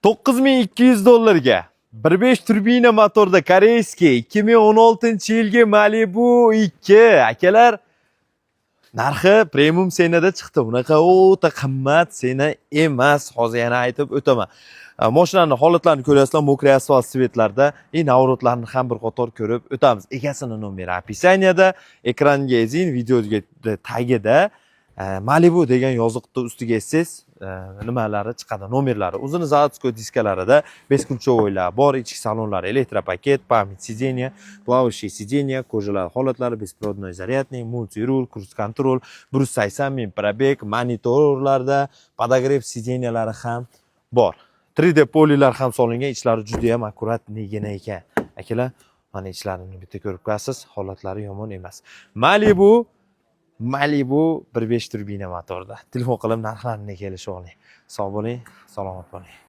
9200 dollarga 1.5 turbina motorda корейский 2016 yilgi Malibu 2, akalar. Narxi premium цена da chiqdi. Unaqa o'ta qimmat цена emas. Hozir yana aytib o'taman. Mashinani holatlarini ko'ryapsizlar, мокрый asfalt цвет larda и наворот larni ham bir qator ko'rib o'tamiz. Egasini nomeri описание da, ekranga ezing, videoga tagida Malibu degan yoziqni ustiga ezsangiz, nimalari chiqadi, nomerlari. O'zini заводской diskalarida бесключевой lar bor, ichki salonlari электропакет, память сиденья, плавающие сиденья, кожа lar holatlari, беспроводной зарядный, мультируль, круиз-контроль, 180 ming пробег, monitorlarda подогрев сиденья lari ham bor. 3D polilar ham solingan, ichlari juda ham аккуратный gina ekan. Akalar, mana ichlarini bitta ko'rib qo'yasiz, holatlari yomon emas. Malibu 1.5 turbina motorda. Telefon qilib narxlarini kelishib oling. Sog' bo'ling, salomat bo'ling.